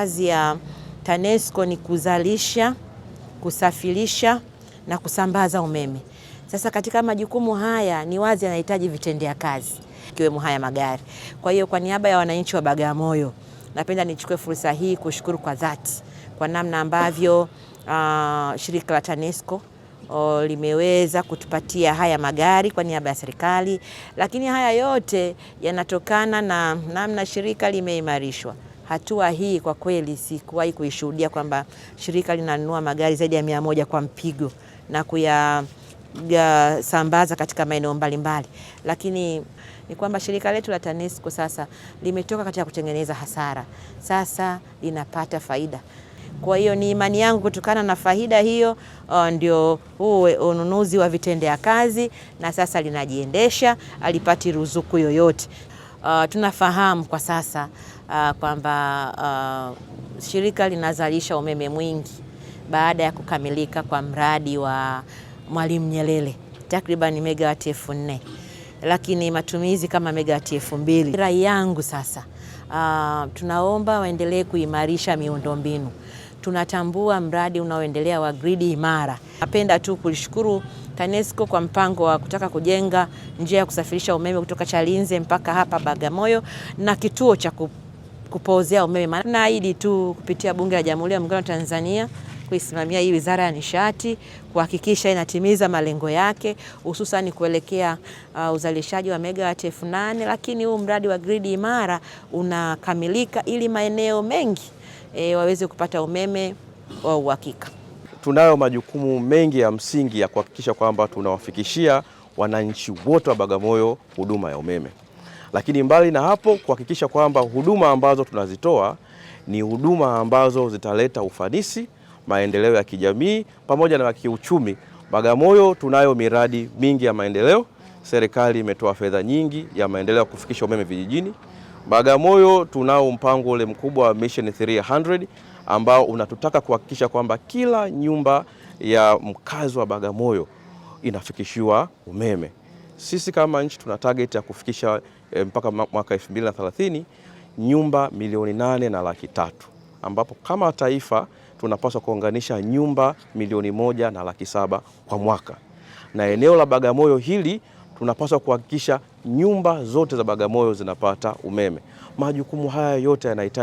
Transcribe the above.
Kazi ya TANESCO ni kuzalisha, kusafirisha na kusambaza umeme. Sasa katika majukumu haya ni wazi yanahitaji vitendea kazi ikiwemo haya magari. Kwa hiyo kwa niaba ya wananchi wa Bagamoyo napenda nichukue fursa hii kushukuru kwa dhati kwa namna ambavyo shirika la TANESCO limeweza kutupatia haya magari kwa niaba ya serikali, lakini haya yote yanatokana na namna shirika limeimarishwa. Hatua hii kwa kweli sikuwahi kuishuhudia kwamba shirika linanunua magari zaidi ya 100 kwa mpigo na kuyasambaza katika maeneo mbalimbali, lakini ni kwamba shirika letu la TANESCO sasa limetoka katika kutengeneza hasara, sasa linapata faida. Kwa hiyo ni imani yangu kutokana na faida hiyo ndio huu ununuzi wa vitendea kazi na sasa linajiendesha, alipati ruzuku yoyote. Tunafahamu kwa sasa kwamba shirika linazalisha umeme mwingi baada ya kukamilika kwa mradi wa Mwalimu Nyerere takriban megawati 4000, lakini matumizi kama megawati 2000. Rai yangu sasa, tunaomba waendelee kuimarisha miundombinu. Tunatambua mradi unaoendelea wa gridi imara. Napenda tu kulishukuru TANESCO kwa mpango wa kutaka kujenga njia ya kusafirisha umeme kutoka Chalinze mpaka hapa Bagamoyo na kituo cha kupozea umeme. Naahidi tu kupitia Bunge la Jamhuri ya Muungano wa Tanzania kuisimamia hii Wizara ya Nishati kuhakikisha inatimiza malengo yake hususan kuelekea uzalishaji wa megawati 8000, lakini huu mradi wa gridi imara unakamilika ili maeneo mengi waweze kupata umeme wa uhakika. Tunayo majukumu mengi ya msingi ya kuhakikisha kwamba tunawafikishia wananchi wote wa Bagamoyo huduma ya umeme. Lakini mbali na hapo, kuhakikisha kwamba huduma ambazo tunazitoa ni huduma ambazo zitaleta ufanisi, maendeleo ya kijamii pamoja na kiuchumi. Bagamoyo tunayo miradi mingi ya maendeleo. Serikali imetoa fedha nyingi ya maendeleo ya kufikisha umeme vijijini. Bagamoyo tunao mpango ule mkubwa wa Mission 300 ambao unatutaka kuhakikisha kwamba kila nyumba ya mkazi wa Bagamoyo inafikishiwa umeme. Sisi kama nchi tuna target ya kufikisha mpaka mwaka 2030 nyumba 8,300,000, ambapo kama taifa tunapaswa kuunganisha nyumba 1,700,000 kwa mwaka. Na eneo la Bagamoyo hili tunapaswa kuhakikisha nyumba zote za Bagamoyo zinapata umeme. Majukumu haya yote yanahitaji